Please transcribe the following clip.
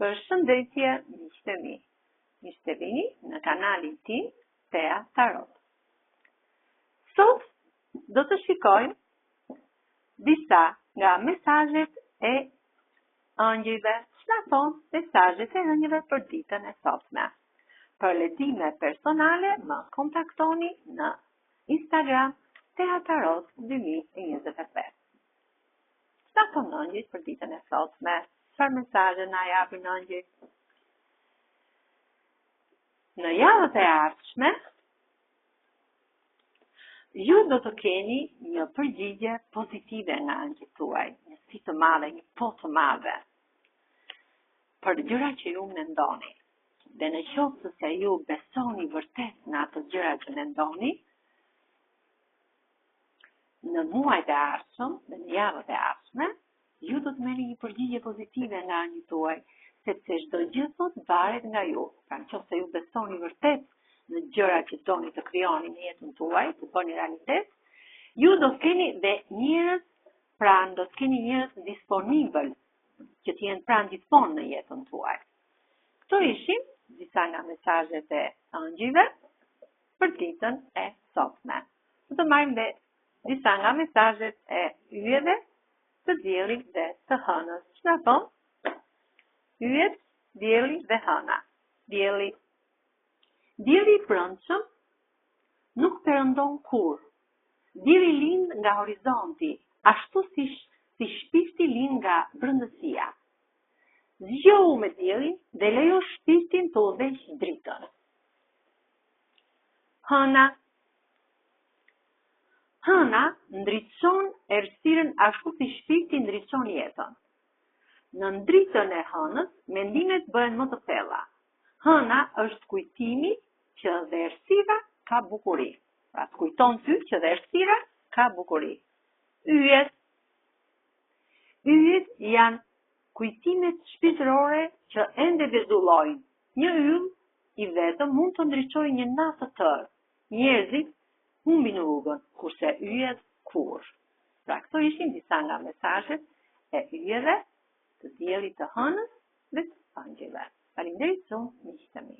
Përshëndetje miqtë e mi. Mirë se vini në kanalin tim Tea Tarot. Sot do të shikojmë disa nga mesazhet e ëngjëjve, ç'na thonë mesazhet e ëngjëjve për ditën e sotme. Për lexime personale më kontaktoni në Instagram Tea Tarot 2025. Ç'na thonë ëngjëjt për ditën e sotme? Çfarë mesazhe na japin ëngjëjt? Në javët e ardhshme, ju do të keni një përgjigje pozitive nga ëngjëjt tuaj, një si të madhe, një po të madhe, për gjëra që ju mendoni. Dhe në qoftë se ju besoni vërtet në ato gjëra që mendoni, Në muajt e ardhshëm dhe në javët e ardhshme, ju do të merrni një përgjigje pozitive nga ëngjëjt tuaj, sepse çdo gjë thotë varet nga ju. Pra në qoftë se ju besoni vërtet në gjërat që doni të krijoni në jetën tuaj, të bëni realitet, ju do të keni dhe njerëz pranë, do të keni njerëz disponibël që të jenë pranë gjithmonë në jetën tuaj. Këto ishin disa nga mesazhet e ëngjëjve për ditën e sotme. Do të marrim dhe disa nga mesazhet e yjeve të diellit dhe të hënës. Ç'na thonë? Yjet, dielli dhe hëna. Dielli. Dielli i brendshëm nuk perëndon kurrë. Dielli lind nga horizonti, ashtu si, si shpirti lind nga brendësia. Zgjohu me diellin dhe lejo shpirtin të udhëheqë dritën. Hëna Hëna ndriçon errësirën ashtu si shpirti ndriçon jetën. Nën dritën e hënës, mendimet bëhen më të thella. Hëna është kujtimi që dhe errësira ka bukuri. Pra të kujton ty që dhe errësira ka bukuri. Yjet Yjet janë kujtimet shpirtërore që ende vezullojnë. Një yll i vetëm mund të ndriçojë një natë të tërë. Njerëzit humbin rrugën, kurse yjet kurrë. Pra këto ishin disa nga mesazhet e yjeve të diellit të hënës dhe të ëngjëjve. Faleminderit shumë miqtë e mi.